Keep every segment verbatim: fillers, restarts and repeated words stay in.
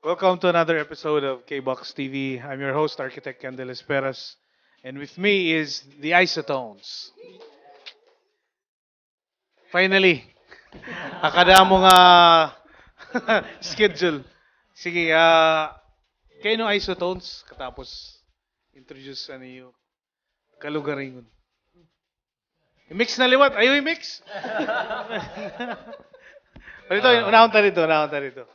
Welcome to another episode of K-Box T V. I'm your host, Architect Kendall Esperas, and with me is the Isotones. Finally, akadamo nga schedule. Sige, ah, kay ano Isotones, katapos introduce an iyo kalugaringon. I-mix na liwat. Ayaw i-mix. Dito, ah, unahon ta dito, unahon ta dito.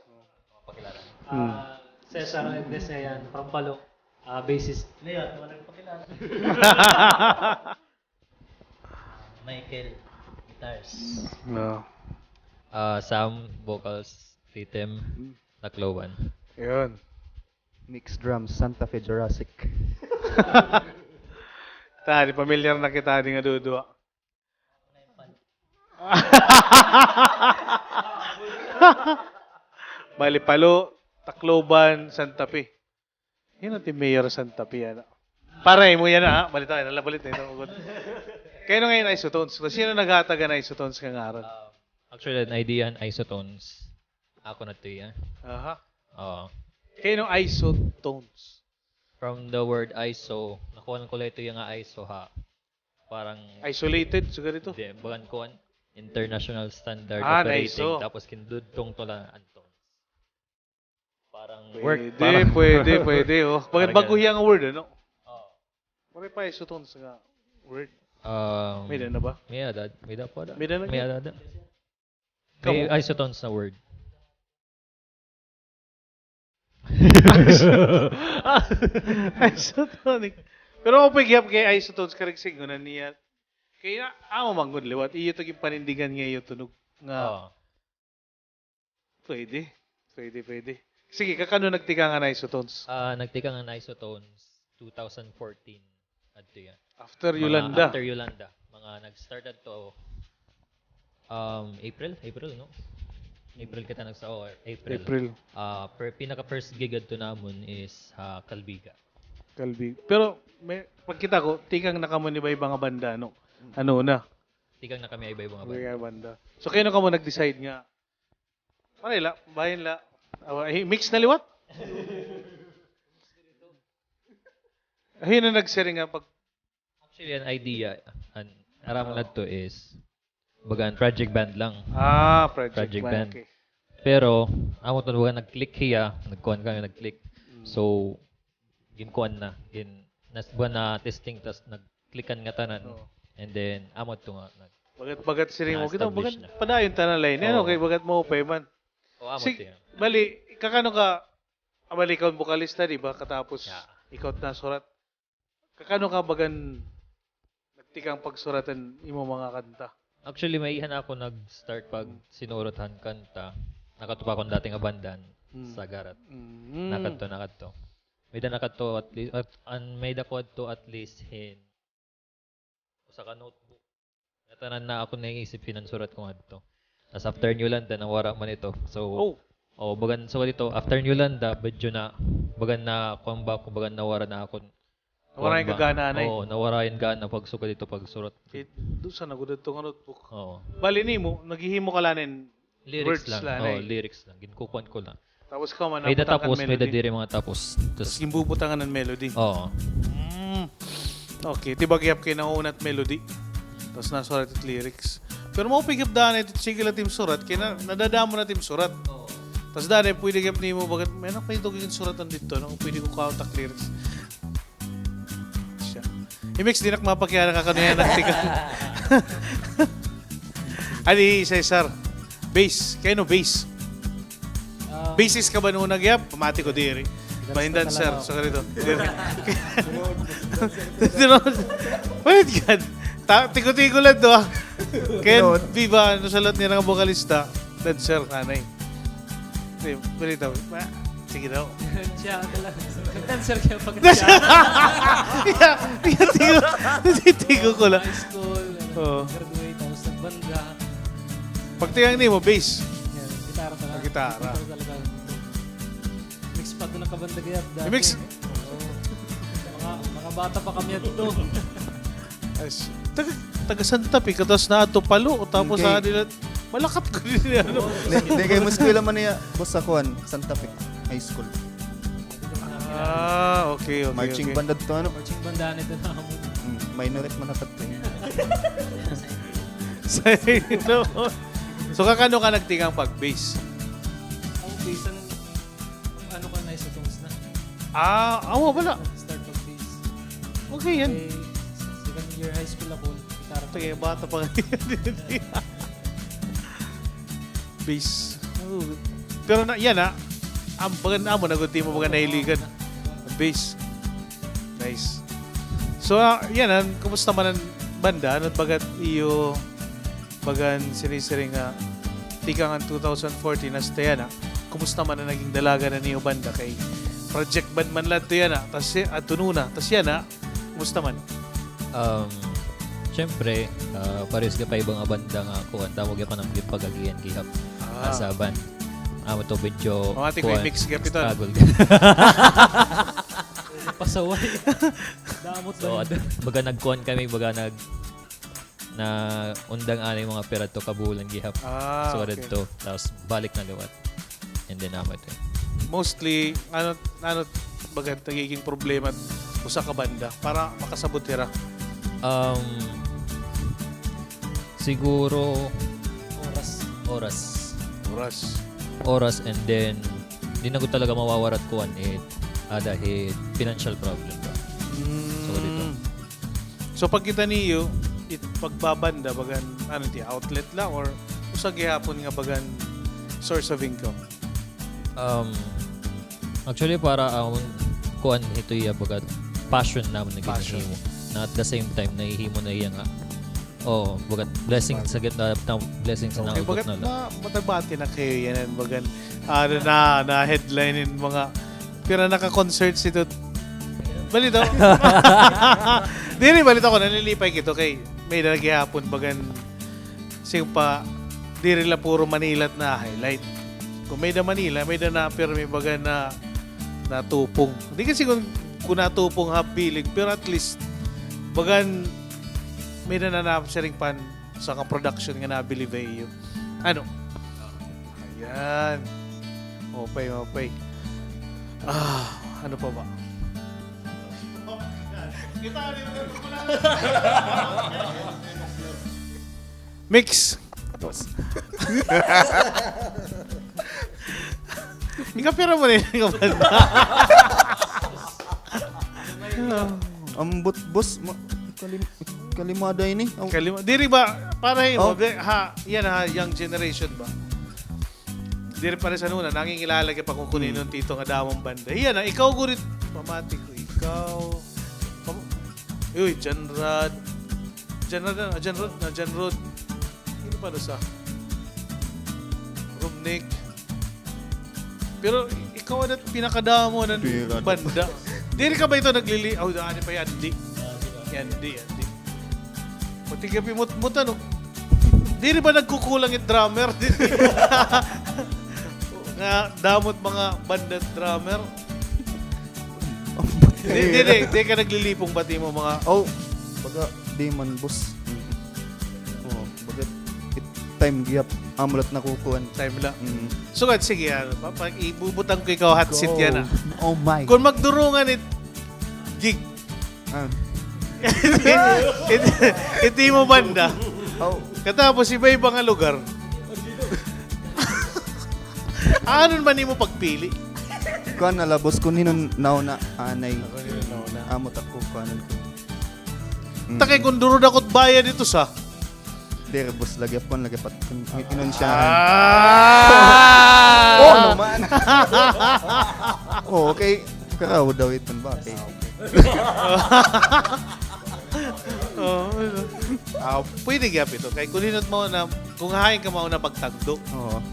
Pakilala. Hmm. Ah, Cesar Desean, from Palo. Ah, bassist. Leon, wala nagpakilala. Michael, guitars. No. Ah, Sam, vocals, rhythm, Tacloban. Yun. Mixed drums, Santa Fe Jurassic. Ta, di pamilyar na kita, di nga duduha. Bali, Palo, Tacloban, Santa Fe. Hin-o it mayor Santa Fe, yana? Para imo yana, ha? Bali ta, nalabalit na ito. Kay ano ngayon Isotones? Sino naghatag han Isotones nga ngaran? Ah, actually, an idea han Isotones, ako na ito, ya. Aha. Oo. Kay ano Isotones? From the word iso, nakuha ko la ito nga iso, ha. Parang isolated, sugad ito? Di, bagan kuan, international standard operating. Ah, iso. Tapos gindudtong to la an tones. Parang work, pwede, pwede, pwede, oh. Parang bag-o hiya nga word, ano? Oo. Waray pa Isotones nga word. Um, may-ada na ba? May-ada, may-ada pa da. May-ada na? May-ada. Kamo? May Isotones na word. Isotonic. Pero okay gihap kay Isotones, karuyag sidngon niya. Kay na, amo man gud liwat. Iyo to ginpanindigan nga iyo tunog nga. Oo. Pwede. Pwede, pwede. Sige, kakano nagtikang an Isotones? Ah, nagtikang an Isotones, two thousand fourteen. Adto ya. After Yolanda. Mga after Yolanda. Mga nag-start adto, um, April? April, no? April kita nagsa-, oh, April. April. Ah, per-, pinaka first gig adto namon is, ah, Calbiga. Calbiga. Pero, may, pagkita ko, tikang na kamo han iba-iba nga banda, no? Ano na? Tikang na kami iba-iba nga banda. Iba-iba nga banda. So, kay ano kamo nag-decide nga? Ano la, bahin la. Awa, eh, mix na liwat. Hin-o nagsiring nga pag- Actually, an idea, an, aram adto is, bagan project band lang. Ah, project band. Project band. Okay. Pero, amo to, bagan nag-click hiya, nagkuan kami, nag-click. Mm. So, ginkuan na, gin-, nas-, buwan na testing, tas nag-clickan nga tanan. Oo. And then, amo to nga, nag-, bagat-bagat siring mo, kita, bagat, padayon tanan la ini, ano, kay bagat maupay man. Oo, amo to. Sige, bali, kakano ka, ah, bali, ikaw an bokalista, di ba? Katapos, ikaw it nasurat. Kakano ka bagan nagtikang pagsurat han imo mga kanta? Actually, maiha na ako nag-start pagsinurat han kanta. Nakadto pa akon dati nga banda, Sagarat. Mm. Nakadto, nakadto. May-ada nakadto at least, at, an may-ada ko adto at least hin usa ka notebook. Nga tanan na akon naiisip hin an surat ko ngadto. Tas after an Yolanda, nawara man ito. So, oh, bagan, so, dito, after an Yolanda, medyo na, bagan na, kuan ba, kumbaga nawara na akon Nawara hin gana anay. Oo, nawara hin gana pagsugad hito pagsurat. Kay dusa na gud ito nga notebook. Oo. Bali nimo, naghihimo ka la hin lyrics lang. Oo, lyrics lang. Ginkukuan ko lang. Tapos ikaw man, may-ada tapos, may-ada diri mga tapos. Tas ginbubutangan hin melody. Oo. Mm. Okay, ti ba gihap kay nauna it melody. Tas nasurat it lyrics. Pero maupay gihap danay it sige la it im surat, kay na, nadadamo na it im surat. Oo. Tas danay pwede gihap nimo bagan, may-ada pa ito ginsuratan didto, no? Pwede ko kaon it ak lyrics. Siya. I-mix, di na ak mapakiana ka kano yana nagtikang. Adi, Cesar. Bass. Kay ano bass? Ah. Bassist ka ba nuna gihap? Pamati ko diri. Bahin dancer. Sa ganito. Diri. Diri. Wait, God. Ta-, tigo-tigo lang to, ah. Kay ano, viva, ano, sa lahat nila nga bokalista. Dancer, nanay. Sige, balita mo. Ma-, sige daw. Siya talaga. Nag-dancer kaya pag siya. Iya, iya, tigo. Tigo ko lang. High school, ano, graduate, tapos nagbanda. Pagtikang nimo, bass. Yan, gitara talaga. Ah, gitara. Gitara talaga. Mix pa ito, nakabanda kaya dati. Mix? Oo. Mga, mga bata pa kami adto. Taga, taga Santa Fe, katas na ato Palo, tapos sa nila, malakat ko din, ano. Di, di kay mo eskwela man niya, boss, sa kuan, Santa Fe. high school. Ah, okay, okay, okay. Marching band adto, ano? Marching band adto namon. Mm, minorette man adto, eh. Sa inyo. So, kakano ka nagtikang pag-bass? Ang bass, ang, ang ano ka na, sa tunes na. Ah, awa, wala. Start pag-bass. Okay, yan. Eh, second year high school ako, gitara pa. Sige, bata pa nga. Bass. Oh. Pero na, yana, am, bagan amo na gud it imo bagan nahiligan. Bass. Nice. So, ah, yana, kumusta man an banda? Ano baga it iyo bagan sinisiring nga tikang an two thousand fourteen hasta yana? Kumusta man an naging dalagan han iyo banda? Kay project band man la adto yana, tas si-, adto una, tas yana, kumusta man? Um, syempre, ah, parehas gihap ha iba nga banda nga kuan, damo gihap an amon ginpag-agihan gihap. Ah. As a band. Amo to medyo kuan, mix gihap ito, struggle. Pasaway. Damo to. So, ad-, baga nagkuan kami, baga nag-, naundang anay mga pira to ka bulan gihap. Ah, okay. So, adto, tapos balik na liwat. And then, amo ito. Mostly, ano, ano, baga nagiging problema usa ka banda para makasabot hira? Um, siguro, oras. Oras. Oras. Oras, and then, di na gud talaga mawawara it kuan, it, ada hit financial problem ba. Mm. So, dito. So, pagkita niyo, it, pagbabanda, bagan, ano, ti outlet la or usa gihapon nga bagan source of income? Um, actually, para amon, kuan, ito iya, baga, passion namon nga ginhihimo. Na at the same time, nahihimo na iya nga, oo, baga, blessing sa gitna, na, blessing sa naabot na la. Okay, baga, ma-, matabati na kayo yan, bagan, ano na, na-headline in mga, pira na ka concerts ito. Balita ko. Diri, balita ko, nalilipay kito kay may-ada gihapon, bagan, sige pa, diri la puro Manila it na-highlight. Kon may-ada Manila, may-ada na pirmi baga na, natupong. Di kasi kon, kon natupong ha bilog, pero at least, bagan, may-ada na napasiring pan sa nga production nga nabilib ha iyo. Ano? Ayan. Mapay, mapay. Ah, ano pa ba? Mix. Ikaw, pira mo na yun? Ambot, boss, ma-, kalim-, kalimada ini. Aw. Kalima-, diri ba, para imo, oh, di, ha, yan ha, young generation ba? Diri pa rin sa nuna, nangingilala ka pa kung kuno-kuno, hmm, tito nga damong banda. Iyan na, ikaw gud it, pamati ko, ikaw. Pam-, uy, John Rod. John Rod na, John Rod na, John Rod. Sino pa usa? Romnick. Pero ikaw na it pinakadamo nga banda. Diri ka ba ito naglili-, oh, daan pa Yandi. Yandi, Yandi. Pati gihap it Mutmut, ano? Diri ba nagkukulang it drummer? Nga damo it mga banda it drummer. Di, di, di, di ka naglilipong pati mo mga, oh, baga, di man, boss. Oh, baga, it time gihap, amo la it nakukuan. Time la. Mm. Sugad, sige, ah, pa-, pa-, ibubutang ko ikaw hot seat yana, ah. Oh my. Kon magdurungan it gig, ah, it, it, it imo banda. Oh. Katapos iba-iba nga lugar. Ano man imo pagpili? Kuan na la, boss, kon hin-o nauna, anay. Ako hin-o nauna. Amo ta kukuanon ko. Mm. Ta kay kon duro dako it bayad ito sa. Diri, boss, lagi pon, lagi pat-, in-, inunsiyahan. Ah! Oo naman. Oo, kay karaw daw iton ba? Kay oo. Ah, pwede gihap ito. Kay kon hin-o it mauna, kon hain ka mauna pagtagdo. Oo.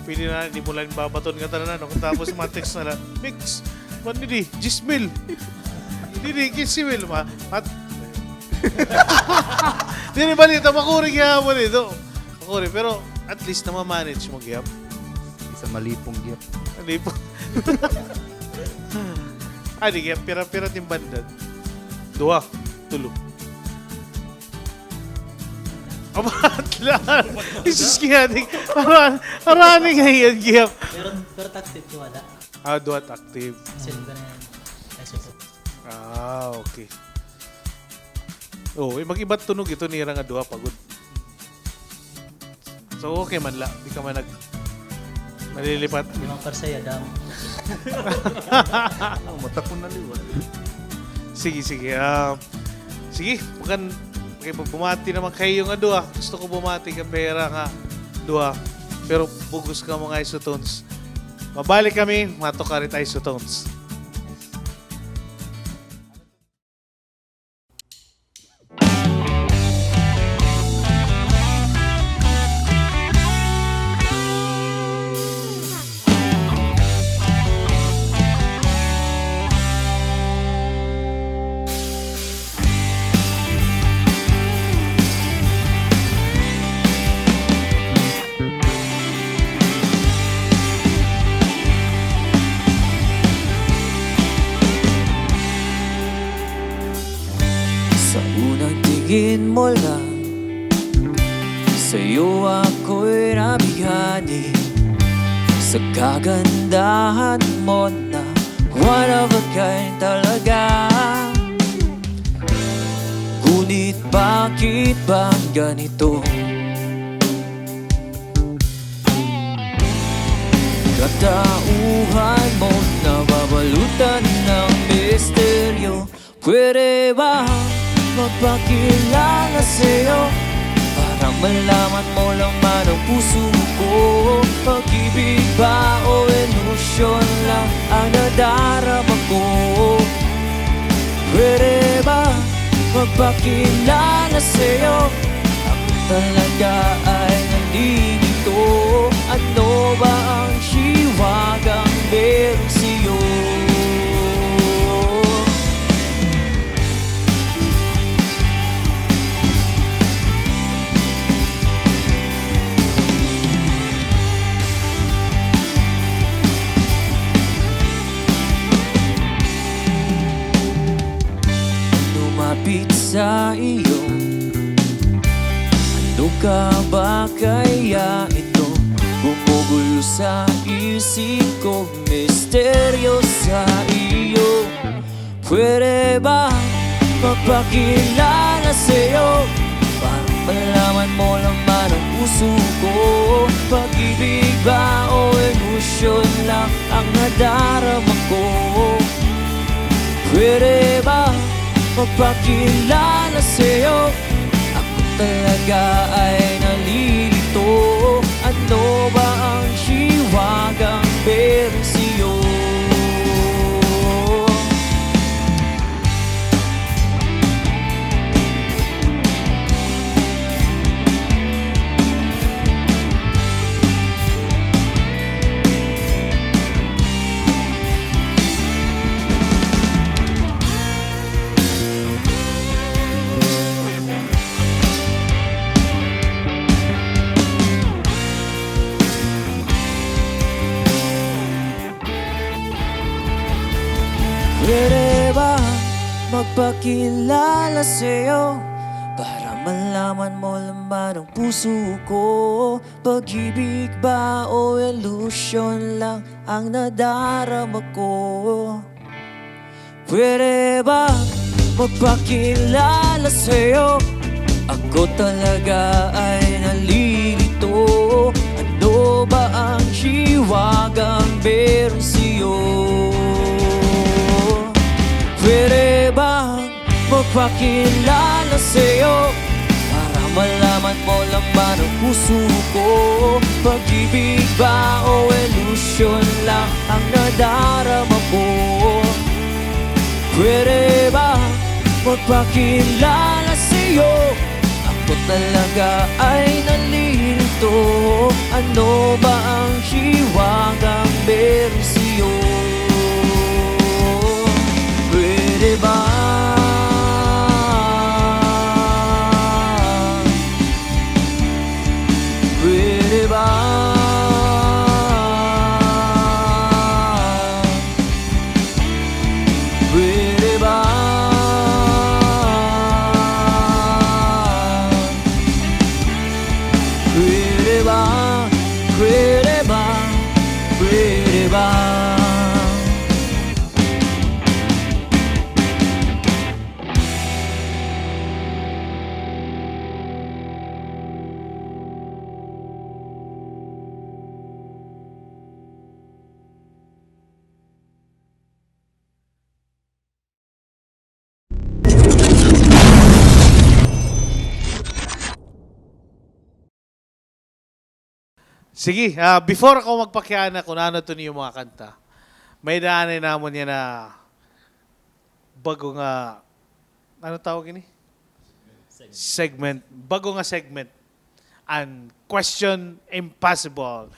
Pwede na, di mo lang babaton nga tanan, ano? Tapos ma-text na lang, "Mix, man, didi, diyes mil. Didi, kinse mil, ma-, at," diri balita, makuri gihapon ito. Makuri, pero at least namamanage mo gihap. Isa malipong gihap. Malipong. Ay, di gihap, pira-pira it im banda. Duha, tulo. Abat la. Jesus, kaya di. Aran, aran ni kaya gihap. Pero, pero active ti wala. Ah, duha active. Silver and isotope. Ah, okay. Oh, eh, mag-iba tunog ito nira nga duha pa gud. So, okay man la. Di ka man nag-, nalilipat. Di man parsaya, damo. Oh, mata ko na liwat. Sige, sige. Ah, sige, bukan, okay, bumati naman kayo nga duha. Gusto ko bumati ka pera nga duha. Pero bug-os ka mga isotones. Mabalik kami, matukar it isotones. Sa unang tingin mo lang, sa'yo ako'y nabihani. Sa kagandahan mo na one of a kind talaga. Ngunit bakit bang ganito? Katauhan mo nababalutan ng misteryo. Pwede ba magpakilala sa'yo para malaman mo laman ng puso ko? Pag-ibig ba o ilusyon lang ang nadarama ko? Pwede ba magpakilala sa'yo? Ako talaga ay nalilito. Ano ba ang hiwagang meron sa'yo? Lumapit sa iyo, ano ka ba kaya ito? Gumugulo sa isip ko, misteryo sa iyo. Pwede ba magpakilala sa'yo para malaman mo laman ang puso ko? Pag-ibig ba o ilusyon lang ang nadarama ko? Pwede ba magpakilala sa'yo? Ako talaga ay nalilito. Ano ba ang hiwagang meron sa'yo? Pwede ba magpakilala sa'yo para malaman mo laman ang puso ko? Pag-ibig ba o ilusyon lang ang nadarama ko? Pwede ba magpakilala sa'yo? Ako talaga ay nalilito. Ano ba ang hiwagang meron sa'yo? Pwede ba magpakilala sa'yo para malaman mo laman ang puso ko? Pag-ibig ba o ilusyon lang ang nadarama ko? Pwede ba magpakilala sa'yo? Ako talaga ay nalilito. Ano ba ang hiwagang meron sa'yo? Pwede ba? Pwede ba? Pwede ba? Sige, ah, before ako magpakiana kun ano iton iyo mga kanta, may-ada anay namon yana bag-o nga, ano tawag ini? Segment. Bag-o nga segment. An Question Impossible.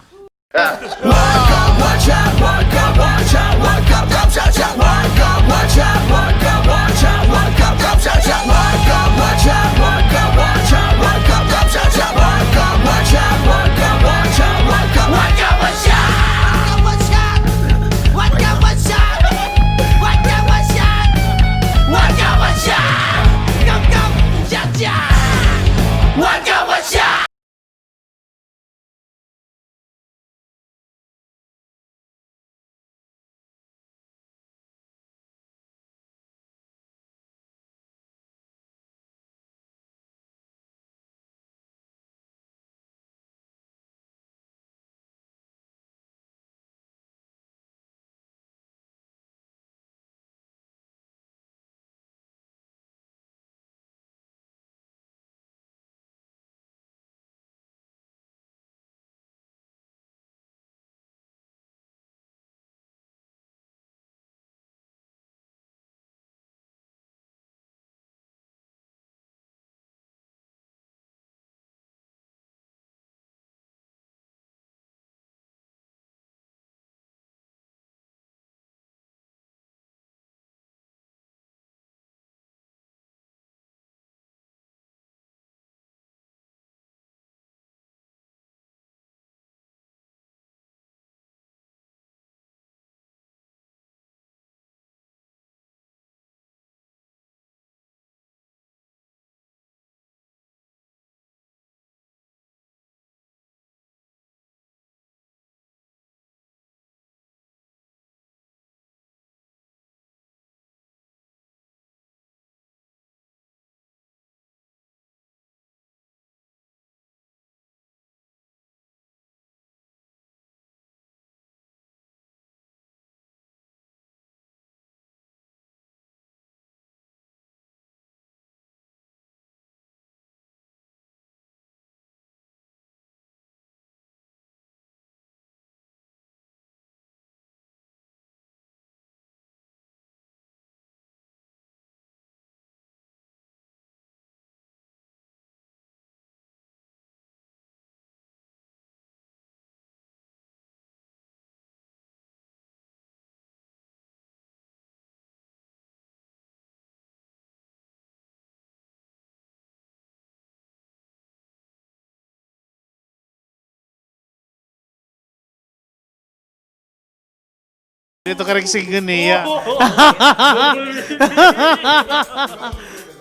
Dito ka rin signgon niya.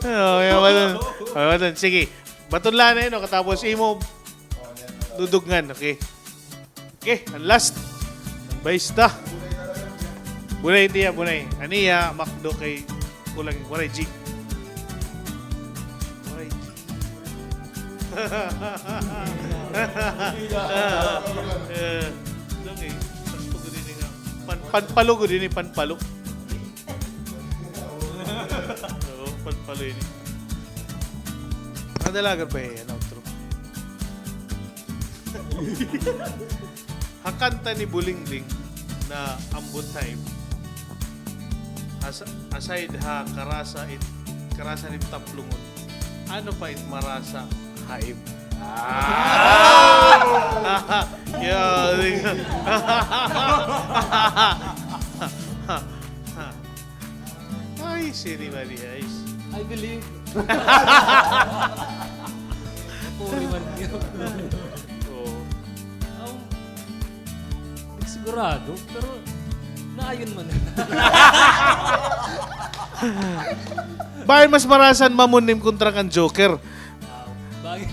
Oo, yan, baton. Ay, baton. Sige. Baton la na yun, no? Katapos imo dudugngan, okay? Okay, an last. Baysta. Bunay tiya, bunay. Aniya, makdo kay kulang, waray G. Waray G. Eh, okay. Sakto gud ini nga. Pan-, panpalo gud ini, panpalo. Oo, panpalo ini. Madalagan pa eh, ano, true. Ha kanta ni Bulingling na Ambot Time, as-, aside ha karasa it, karasa it taplungon, ano pa it marasa ha ib-, ah! Yeah, ay, siri mali, guys. I believe. Puri man niyo. Oo. Um, di sigurado, pero naayon man. Bangin mas marasa an Mamon Nim kontra kan Joker. Ah, bangin.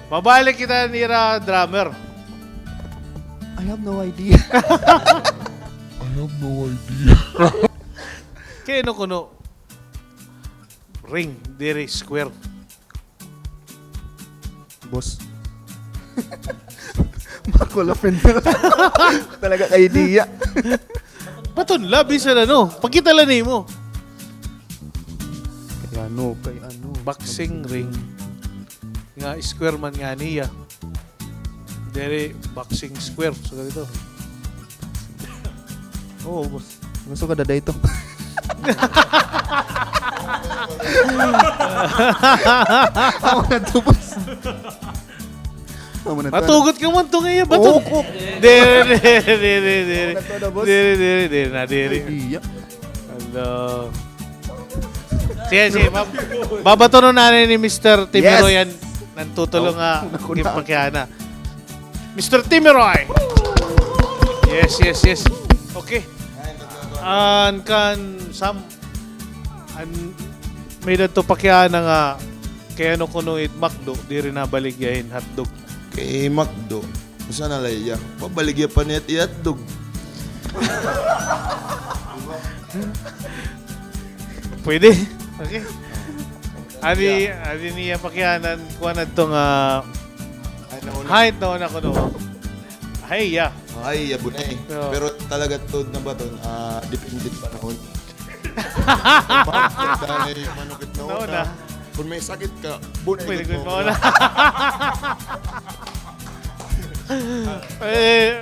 Mabalik kita nira drummer. I have no idea. I have no idea. Kay ano kuno? Ring, diri square. Boss. Makulafen. Talaga kay idea. Baton la, bisan ano. Pakita la nimo. Kay ano, kay ano. Boxing ring. Nga square man nga niya. Diri, boxing square. So, ganito. Oo, boss. Gusto ka daday to? Amo na to, boss. Amo na to. Matugot ka man to ngayon, bato. Oo, oo. Diri, diri, diri, diri. Amo na to, boss. Diri, diri, diri na, diri. Ay, iya. Hello. Sige, sige. Bab-, babatonon na ni Mister Timiroy an tutulong nga ginpakiana. Mister Timiroy! Yes, yes, yes. Okay. An kan Sam, an may-ada adto pakiana nga kay ano kuno it McDo, diri nabaligya hin hotdog. Kay McDo, usa na la iya. Pabaligya pa niya it iya hotdog. Pwede. Okay. Adi, adi niya pakianan, kuan adto nga, ay, nauna. Height, nauna kuno. Ay, yeah. Ay, iya, bunay. Oo. Pero talaga tuod na baton, ah, depende panahon. Danay manukit na una. Nauna. Kung may sakit ka, bunay gud mo una. Eh,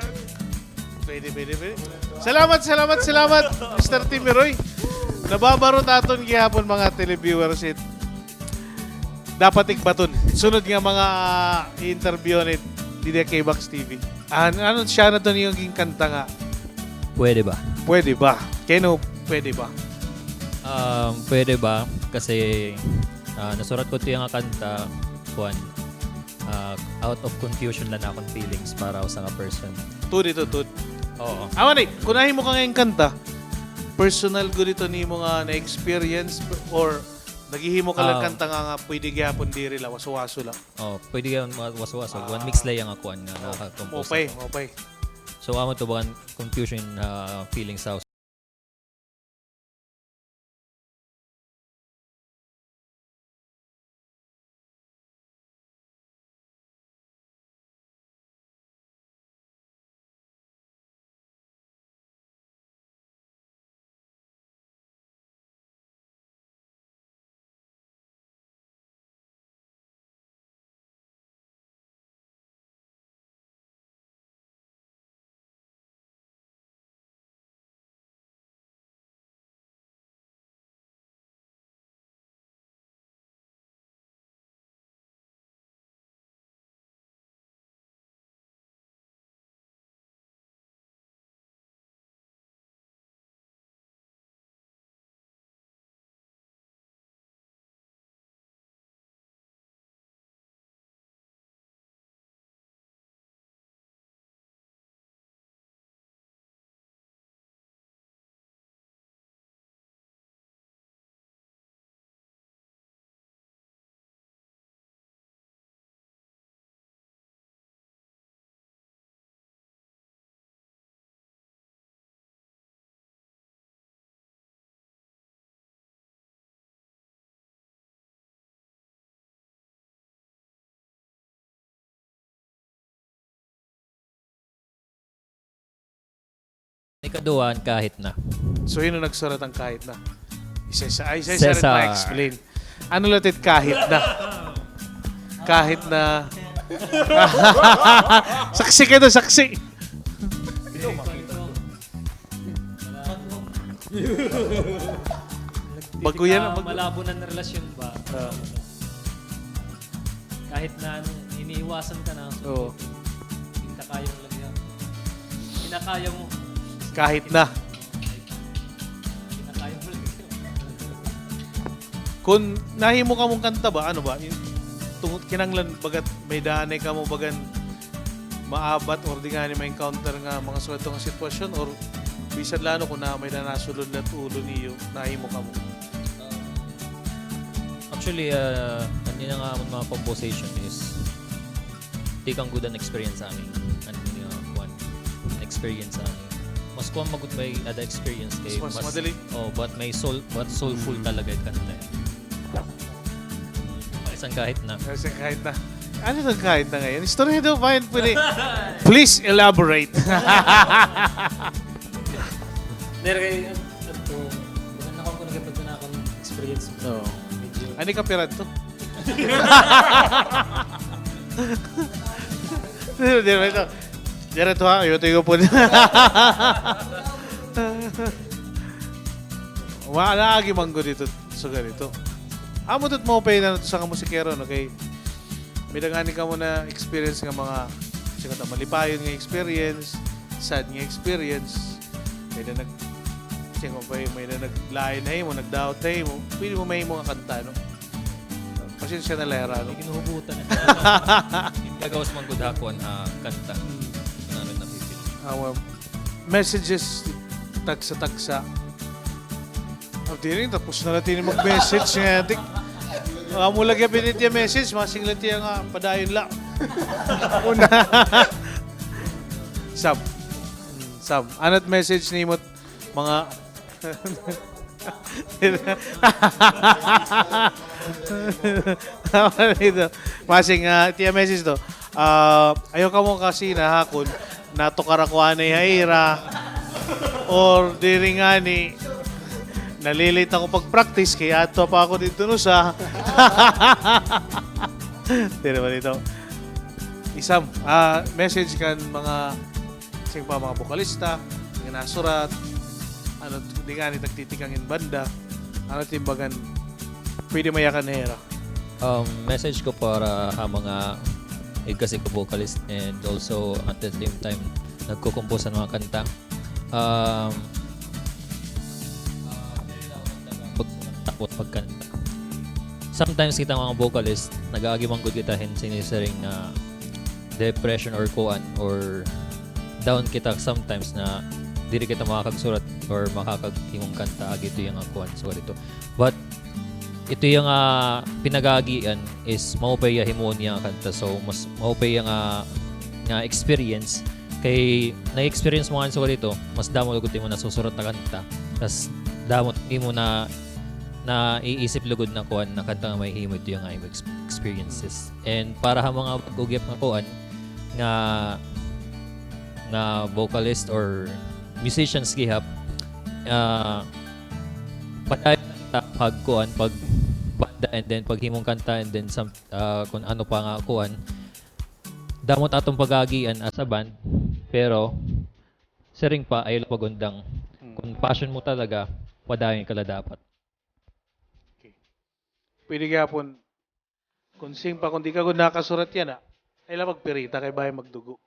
pwede, pwede, pwede. Salamat, salamat, salamat, Mister Timiroy. Nababaro ta aton gihapon, mga televiewers, it dapat igbaton. Sunod nga mga i-interview ni didi kay Box T V. An-, ano siya na to niyo ginkanta nga? Pwede ba? Pwede ba? Keno pwede ba? Um, pwede ba? Kasi, ah, nasurat ko tiya nga kanta, kuan, ah, out of confusion la an akon feelings para usa nga person. Tuod ito, tuod. Oo. Awa ni, kun nahimo ka nga inkanta, personal gud ito nimo nga na-experience or naghihimo ka la hin kanta nga, nga pwede gihapon diri la, waso-waso la? Oh, pwede gihapon waso-waso. One mix la iya nga kuan nga naka-compose. Maupay, maupay. So, amo to, bagan confusion, ah, feelings sa Ikaduha, an Kahit Na. So, hin-o nagsurat han Kahit Na? Isa-isa, ay, isa-isa rin ma-explain. Ano la it kahit na? Kahit na. Saksi kay ito, saksi. Bago yan, bago. Malabo na an relasyon ba? Ah. Kahit na ano, iniiwasan ka na. Oo. Kinakaya mo lang yan. Kinakaya mo. Kahit na. Kinakaya mo lang yan. Kun nahimo kamo hin kanta ba, ano ba, in-, tungod kinahanglan bagat may-ada anay kamo bagan maabat or di ngani ma-encounter nga mga suwelto nga sitwasyon or bisan la ano kun may-ada nasulod la it ulo niyo, nahimo kamo? Actually, ah, an ina nga amon mga composition is tikang gud an experience sa amin. An, ah, kuan, an experience sa amin. Mas kuan man gud may ada experience kay mas, mas madali. Oh, but may soul, but soulful talaga it kanta. Isang Kahit Na. Isang Kahit Na. Ano itong Kahit Na ngayon? Istorya daw ba yun? Pwede. Please elaborate. Dere kay, ito, maganda ko kung nagkapagod na akong experience. Oo. Medyo. Ano ka pirad to? Diri, diri ba ito? Diri ito, ha? Iyo ito, iyo po. Wa, naagi man gud ito. So, ganito. Amo ito, maupay na ito sa mga musikero, no? Kay, may da ngani kamo na-experience nga mga, siring ta, malipayon nga experience, sad nga experience. May da nag-, siring pa, may da naglain ha imo, nagdaot ha imo. Pwede mo mahimo nga kanta, no? Pasensya na la hira, no? May ginuhubutan na. Gagawas man gud ha kuan, ha kanta. Hmm. Ano na pipili? Ah, well, messages, tagsa-tagsa. Ah, diri, tapos na la it imo mag-message nga, dik. Amo la gihap ini it iya message, masing la it iya nga, padayon la. Una. Sam. Hmm, Sam. Ano it message nimo, mga Tama dito. Masing, ah, it iya message to. Ah, ayaw kamo kasi na ha kon natukar ako anay ha ira. Or diri ngani, nalilate ako pag-practice, kay adto pa ako didto, no, sa diri ba dito? Isam, ah, message kan mga Siring pa mga bokalista, nga nasurat, ano, di ngani nagtitikang hin banda, ano it im bagan, pwede mayakan hira? Um, message ko para ha mga igkasi ko vocalist and also at the same time nagko-compose han mga kanta. Um, pag-, takot pagkanta. Sometimes kita mga vocalist, nag-aagi man gud kita hin sinisiring nga depression or kuan, or down kita sometimes na diri kita makakagsurat or makakaghimong kanta agi ito nga kuan, so ito. But ito nga, ah, pinag-aagian is maupay nga himuon nga kanta. So, mas maupay nga, nga experience kay na-experience mo ngani sugad ito, mas damo lugod imo nasusurat na kanta. Tas damo imo na, naiisip lugod na kuan, na kanta nga mahihimo ito nga imo ex-, experiences. And para ha mga bag-o gihap nga kuan, nga, nga vocalist or musicians gihap, ah, padayon ta pag kuan, pag banda, and then paghimong kanta, and then some, ah, kun ano pa nga kuan. Damo it aton pag-aagian as a band, pero siring pa, ayaw la pag-undang. Mm. Kun passion mo talaga, padayon ka la dapat. Okay. Pwede gihapon, kun siring pa, kun di ka gud nakasurat yana, ayaw la pagpirita kay bangin magdugo.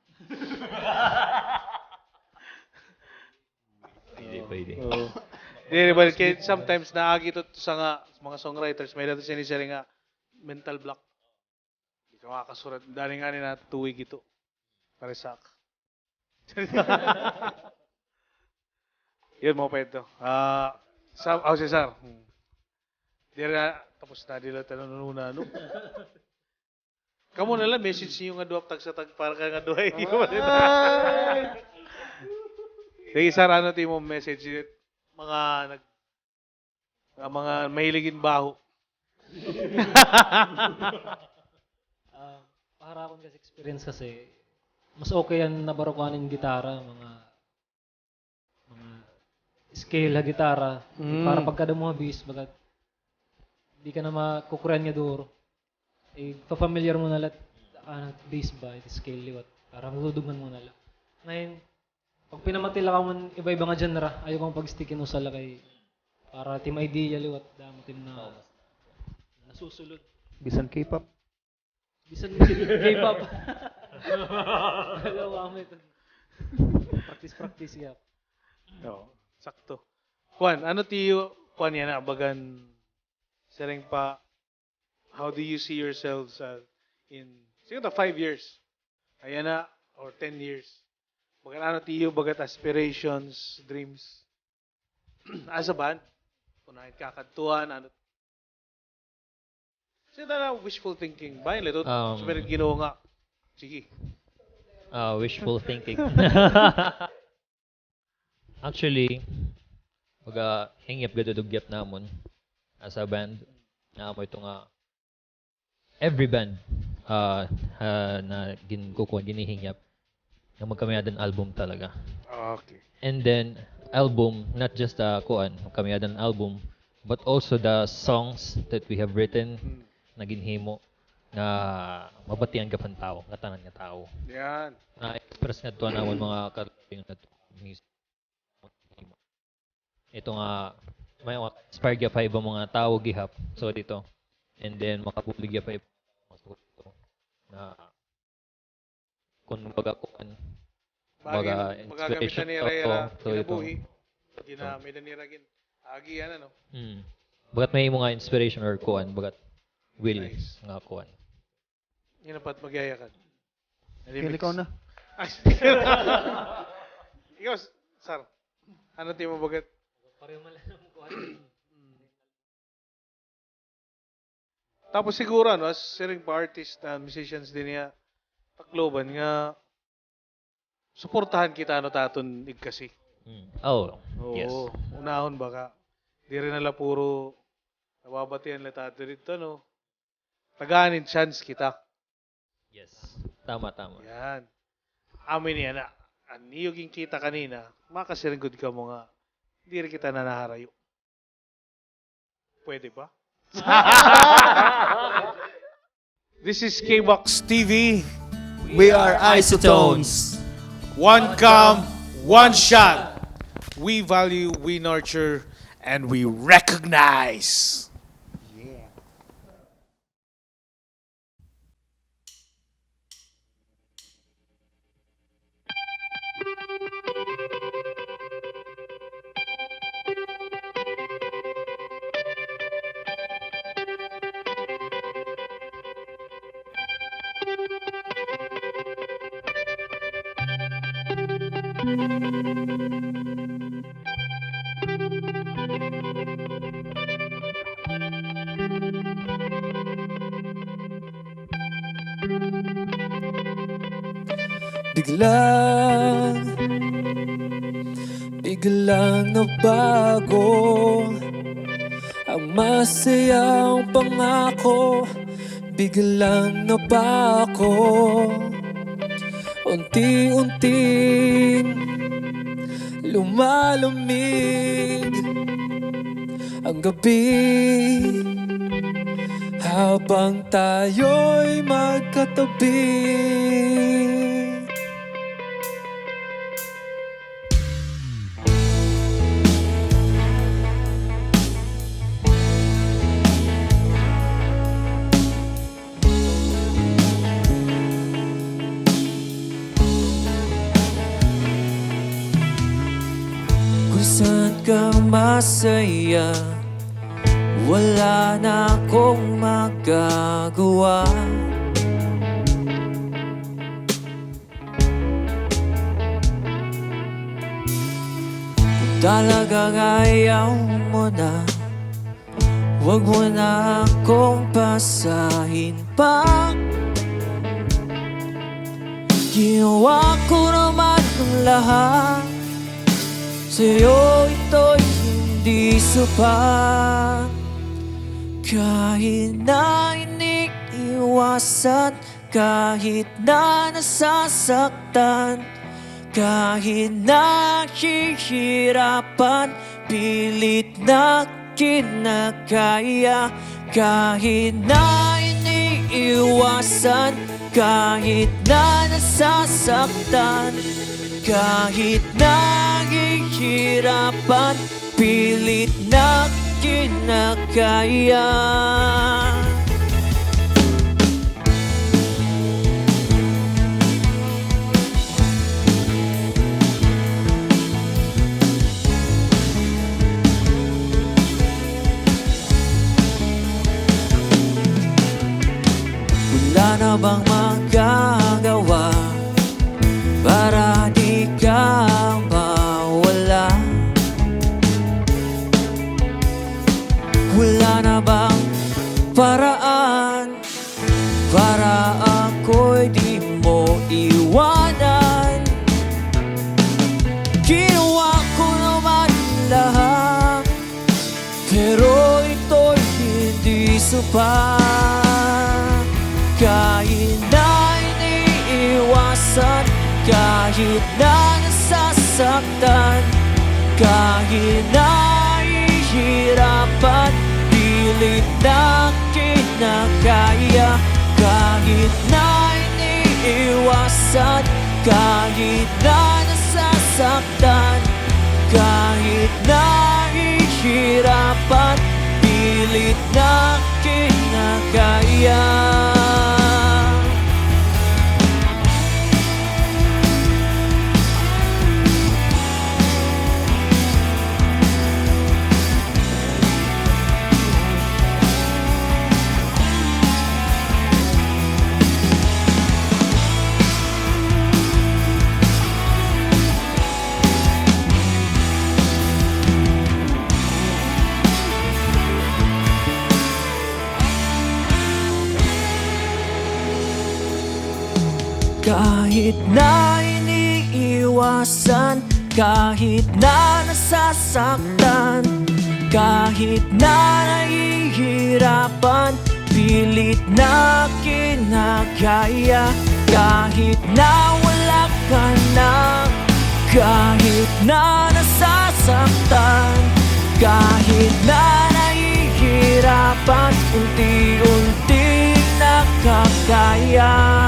Pwede, pwede. Oo. Diri ba, kay sometimes naagi ito sa nga, mga songwriters, may-ada ito sinisiring nga mental block. Di ka makakasurat. Dani ngani natuig ito. Pare sa ak-, Yun, maupay ito. Ah, sa, oh, Cesar. Hmm. Diri na, tapos na, di la ta nanununa, no? Kamo na la, message niyo nga duha, tagsa tag-, para ka nga duha. Ay! Sige, Cesar, ano it imo message? Mga nag-, Nga mga mahilig hin baho. Ah, para akon kasi experience kasi, mas okay an nabarukuan hin gitara, mga, mga scale ha gitara, mm, para pagkadamo ha bass, baga, di ka na makukurian nga duro. Ipa-familiar mo na la, ah, bass ba, it scale liwat, para madudughan mo na la. Ngayon, pag pinamati la kamo hin iba-iba nga genre, ayaw kamo pag-stick hin usa la kay para it im idea liwat, damo it im na, nasusulod. Bisan K-pop. Bisan K-pop. Ayaw kamo ito. Practice, practice, yap. Oo, sakto. Kuan, ano it iyo, kuan yana, bagan, siring pa, how do you see yourselves, uh, in, siguro, five years? Ayan na, or ten years. Baga ano it iyo, baga it aspirations, dreams? As a band, kun hain kakadtuan, ano? Siring ta na wishful thinking. Bangin la ito, um, sa meron Ginoo nga. Sige. Ah, wishful thinking. Actually, baga hingyap gad ito, dugyap namon as a band, nga amo ito nga every band, ah, ah, na gin-, kukuan, ginihingyap nga magkami-ada hin album talaga. Okay. And then, album, not just, ah, kuan, magkami-ada hin album, but also the songs that we have written, hmm, na ginhimo. nga mabatian gihap han tawo, ngatanan nga tawo. Yan. Na-express ngadto an amon mga kalabing ngadto. Ito nga, may mga inspire gihap ha iba mga tawo gihap. So, dito. And then, makabulig gihap ha iba mga tawo dito. Na, kung baga kuan, baga inspiration nira, so, ito. Gina-, may danira gin-, agi, ano, no? Hmm. Bagat may mga inspiration or kuan, bagat will nga kuan. Nice. Yan dapat magyayakad. Kaya ikaw na. Ay, ikaw, sir. Ano ti mo bagat? Pareho man lang ang kuan. Tapos siguro, ano, as siring pa artist and musicians dinhi ha Tacloban nga suportahan kita, ano, ta aton igkasi. Mm. Oh, yes. Oo, unahon ba ka. Diri na la puro nababatian la ta ato didto, no? Tagaan hin chance kita. Yes. Tama, tama. Yan. Amo ini, ana, an iyo ginkita kanina, makasiring gud kamo nga diri kita nanaharayo. Pwede ba? This is K-Box T V. We are Isotones. One cam, one shot. We value, we nurture, and we recognize. Yeah. Biglang, biglang nabago ang masayang pangako. Biglang napako, unti-unting lumalamig ang gabi habang tayo'y magkatabi. Kung saan ka masaya, wala na akong magagawa. Kung talagang ayaw mo na, huwag mo na akong pasahin pa. Ginawa ko naman ang lahat, sa'yo ito'y hindi sapat. Kahit na iniiwasan, kahit na nasasaktan, kahit nahihirapan, pilit na kinakaya. Kahit na iniiwasan, kahit na nasasaktan, kahit nahihirapan, pilit na kinakaya. Wala na bang magagawa para di ka mawala? Wala na bang paraan para ako'y di mo iwanan? Ginawa ko naman lahat, pero ito'y hindi sapat. Kahit na iniiwasan, kahit na nasasaktan, kahit nahihirapan, pilit na kinakaya. na iniiwasan, kahit na nasasaktan, kahit nahihirapan, pilit na kinakaya. Kahit na iniiwasan, kahit na nasasaktan, kahit na nahihirapan, pilit na kinakaya. Kahit na wala ka na, kahit na nasasaktan, kahit na nahihirapan, unti-unting nakakaya.